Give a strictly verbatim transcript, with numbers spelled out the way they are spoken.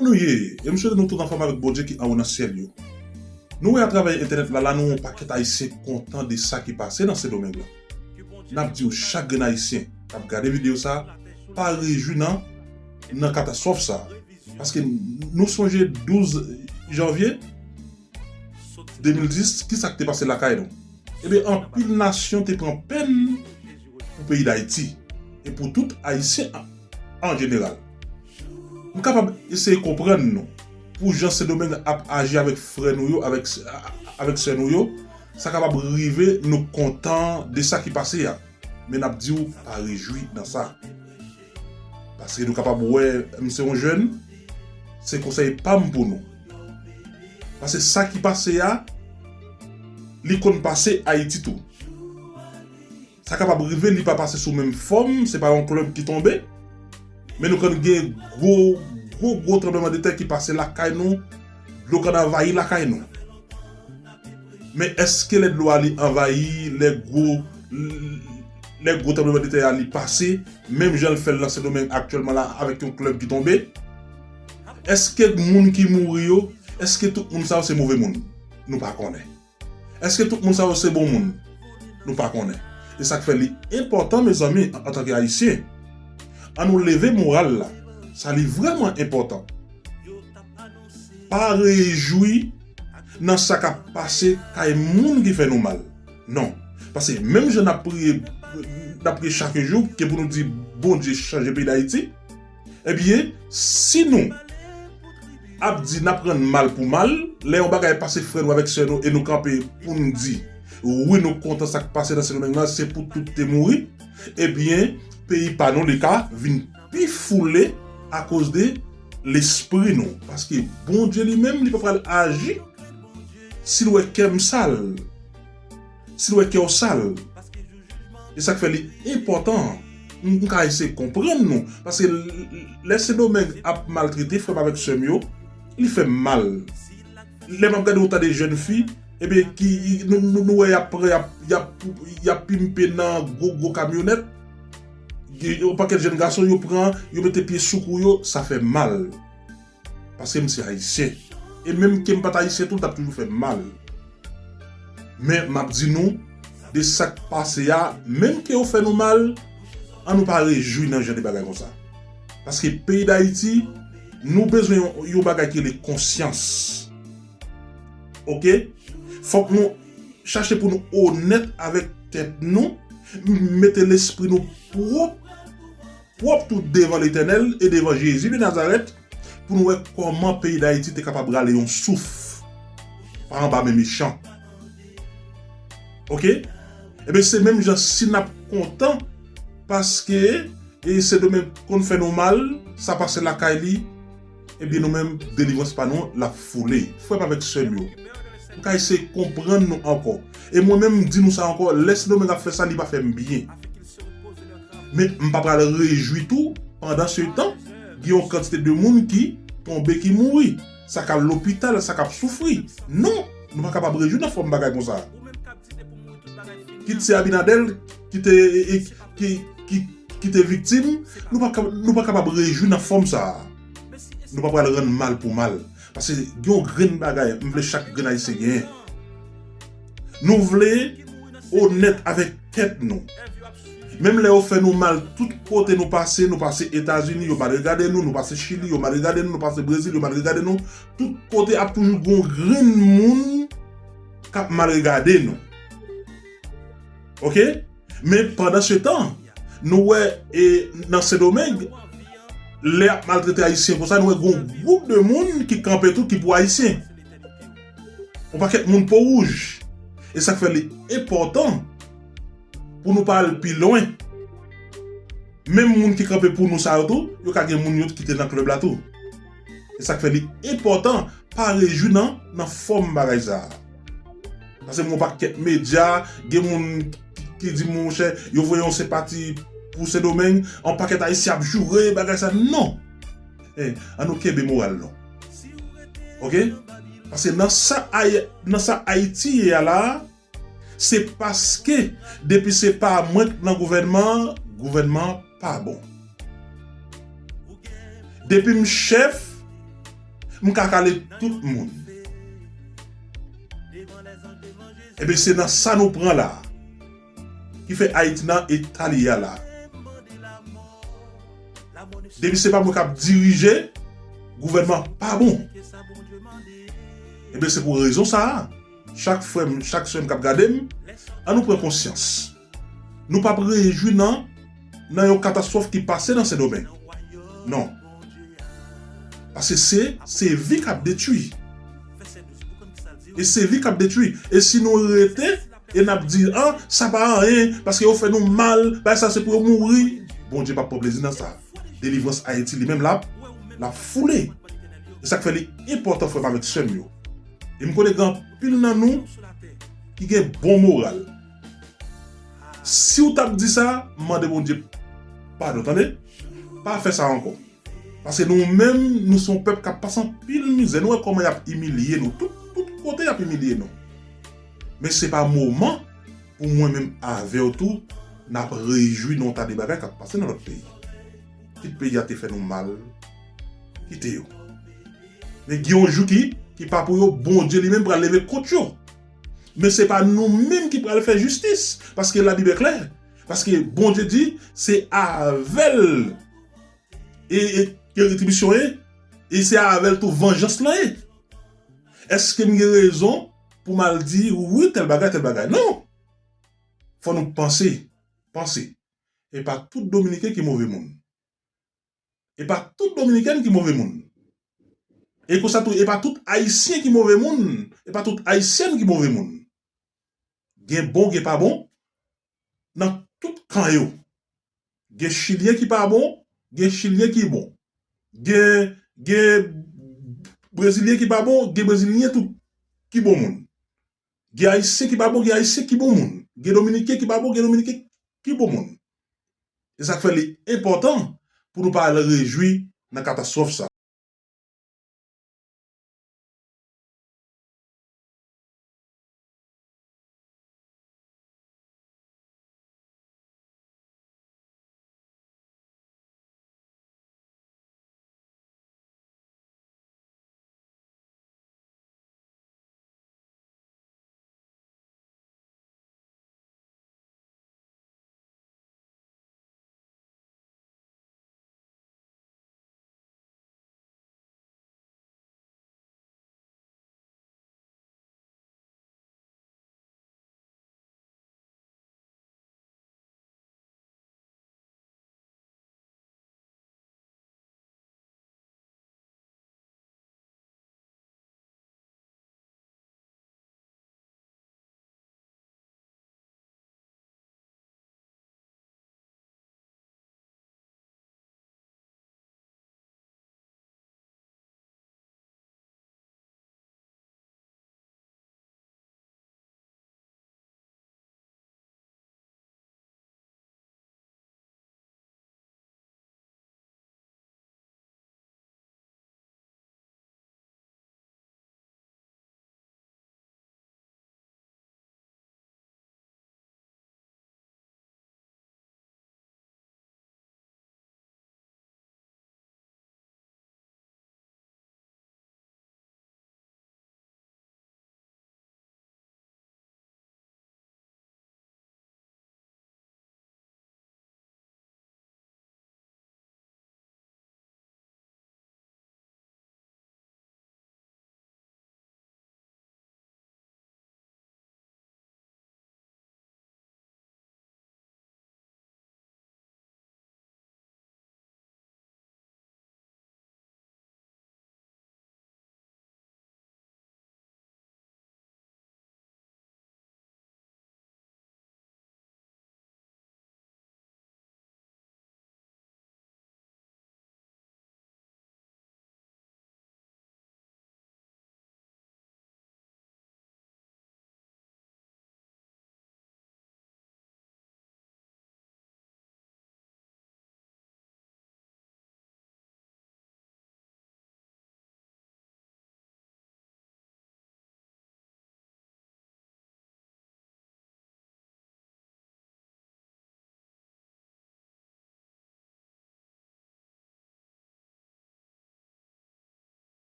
Nou ye, e m swete nou tout anfòm avèk Bondye ki anwo nan syèl yo. Nou wè atravè entènèt la, la nou wè yon pakèt Ayisyen kontan de sa ki pase nan Sendomeng lan. N ap di w, chak grenn Ayisyen k ap gade videyo sa, pa rejwi nan, nan katastwòf sa. Paske nou sonje douz janvye de mil dis, kisa k te pase lakay nou? Ebyen, anpil nasyon te pran pèn pou peyi Dayiti e pou tout Ayisyen an, an jeneral. M kapab eseye konprann nou pou jan Sendomeng ap aji avèk frè nou yo, avèk, avèk sè nou yo, sa kapab rive nou kontan de sa ki pase a. Men n ap di w, pa rejwi nan sa. Paske nou kapab wè, m se yon jèn, se konsèy pa m pou nou. Paske sa ki pase a, li konn pase Ayiti tou. Sa kapab rive li pa pase sou menm fòm, se pa yon klèb ki tonbe, men nou konn gen gwo, gwo, gwo tranblemanntè ki pase lakay nou, dlo konn anvayi lakay nou. Men èske lè dlo a li anvayi, lè gwo, lè gwo tranblemanntè a li pase, menm jan l fè l nan Sendomeng aktyèlman la avèk yon klèb ki tonbe? Èske moun ki mouri yo, èske tout moun sa yo se move moun? Nou pa konnen. Èske tout moun sa yo se bon moun? Nou pa konnen. E sa k fè li enpòtan, mezanmi, an, antanke Ayisyen, ann nou leve moral la. Sa li vrèman enpòtan. Pa rejwi nan sa k ap pase kay moun ki fè nou mal. Non. Paske menm jan n ap priye, n ap priye chak jou, ke pou nou di Bondye chanje peyi Dayiti, ebyen, si nou ap di n ap rann mal pou mal, lè yon bagay pase frè nou avèk sè nou e nou kanpe pou n di, wi, nou kontan sa k pase nan Sendomeng nan, se pou tout te mouri, ebyen, peyi pa nou, li ka vin pi foule akoz de lespri nou. Paske Bondye li menm, li pa pral aji si l wè kè m sal, si l wè kè w sal. E sa k fè li enpòtan. M, m ka eseye konprann nou. Paske l, l, lè Sendomeng ap maltrete frè m avèk sè m yo, li fè m mal. Lè m ap gade yon ta de jèn fi, ebyen, ki, nou, nou, nou wè y ap pran, y ap, y ap, y ap pimpe nan gwo, gwo kamyonèt. Gen yon pakèt jèn gason, yo pran, yo mete pye sou kou yo, sa fè mal. Paske m se Ayisyen. E menm ke m pa t Ayisyen tou, l t ap toujou fè m mal. Men m ap di nou, de sa k pase a, menm ke yo fè nou mal, ann nou pa rejwi nan jan de bagay konsa. Paske peyi Dayiti, nou bezwen yon, yon bagay ki rele konsyans. Oke? Fòk nou chache pou nou onèt avèk tèt nou, mete lespri nou pwòp, pwòp tou devan Letènèl e devan Jezi de Nazarèt, pou nou wè kòman peyi Dayiti te kapab rale yon souf pa anba men mechan. Oke? Ebyen, se menm jan si n ap kontan paske e Sendomeng konn fè nou mal, sa pase lakay li, ebyen, nou menm, delivrans pa nou, l ap foule. Frè m avèk sè m yo, m ka eseye konprann nou ankò. E mwen menm, m di nou sa ankò, lè Sendomeng ap fè sa, li pa fè m byen. Men m pa pral rejwi tou, pandan se tan, gen yon kantite de moun ki tonbe, ki mouri. Sa k al lopital, sa k ap soufri. Non, nou pa kapab rejwi nan fòm bagay konsa. Kit se Abinader ki te, e, e, ki, ki, ki te viktim, nou pa, ka- nou pa kapab rejwi nan fòm sa a. Nou pa pral rann mal pou mal. Paske gen yon grenn bagay, m vle chak grenn Ayisyen genyen. Nou vle onèt avèk tèt nou. Menm lè yo fè nou mal tout kote nou pase, nou pase Etazini, yo mal regade nou, nou pase Chili, yo mal regade nou, nou pase Brezil, yo mal regade nou, tout kote ap toujou gon grenn moun k ap mal regade nou. Oke? Men pandan se tan, nou wè e nan Sendomeng, lè ap maltrete Ayisyen konsa, nou wè gon gwoup de moun ki kanpe tou ki pou Ayisyen. Yon pakèt moun po wouj. E sa k fè li enpòtan pou nou pa al pi lwen. Menm moun ki kanpe pou nou sa yo tou, yo ka gen moun yo ki te nan klèb la tou. E sa k fè li enpòtan, pa rejwi nan, nan fòm bagay sa a. Paske mwen pakèt medya, gen moun ki, ki di monchè, yo voye yon senpati pou Sendomeng, yon pakèt Ayisyen ap joure bagay sa. Non! Eh, ann nou kenbe moral nou. Oke? Paske nan sa, Ay- nan sa Ayiti ye a la, se paske depi se pa mwen k nan gouvènman an, gouvènman an pa bon. Depi m chèf, M ka kale tout moun. Ebyen, se nan sa nou pran la, ki fè Ayiti nan eta li ye a la. Depi se pa mwen k ap dirije, gouvènman pa bon. Ebyen, se pou rezon sa a, chak frè m, chak sè m k ap gade m, ann nou pran konsyans. Nou p ap rejwi nan, nan yon katastwòf ki pase nan Sendomeng. Non. Paske se, se vi k ap detwi. E se vi k ap detwi. E si nou rete, e n ap di, ah, sa pa anyen, paske yo fè nou mal, bagay sa se pou yo mouri. Bondye p ap pran plezi nan sa. Delivrans Ayiti li menm l ap, l ap foule. E sa k fè li enpòtan, frè m avèk sè m yo. E m konnen gen anpil nan nou ki gen bon moral. Si w t ap di sa, mande Bondye padon, tande? Pa fè sa ankò. Paske nou menm, nou se yon pèp k ap pase anpil mizè. Nou wè kòman y ap imilye nou. Tout, tout kote y ap imilye nou. Men se pa moman pou mwen menm avè w tou, n ap rejwi nan yon ta de bagay k ap pase nan lòt peyi. Kit peyi a te fè nou mal, kite yo. Men gen yon jou ki, ki pa pou yo, Bondye li menm pral leve kont yo. Men se pa nou menm ki pral fè jistis, paske Labib klè. Paske Bondye di, se avè l e, e, ke retribisyon ye, e se avè l tou vanjans lan ye. Èske m gen rezon pou m al di, wi, tèl bagay, tèl bagay? Non! Fò nou panse, panse. E pa tout Dominiken ki move moun. E pa tout Dominikèn ki move moun. E konsa tou, e pa tout Ayisyen ki move moun. E pa tout Ayisyèn ki move moun. Gen bon, gen pa bon. Nan tout kan yo. Gen Chilyen ki pa bon, gen Chilyen ki bon. Gen, gen Brezilyen ki pa bon, gen Brezilyen tou ki bon moun. Gen Ayisyen ki pa bon, gen Ayisyen ki bon moun. Gen Dominiken ki pa bon, gen Dominiken ki bon moun. E sa k fè li enpòtan pou nou pa al rejwi nan katastwòf sa.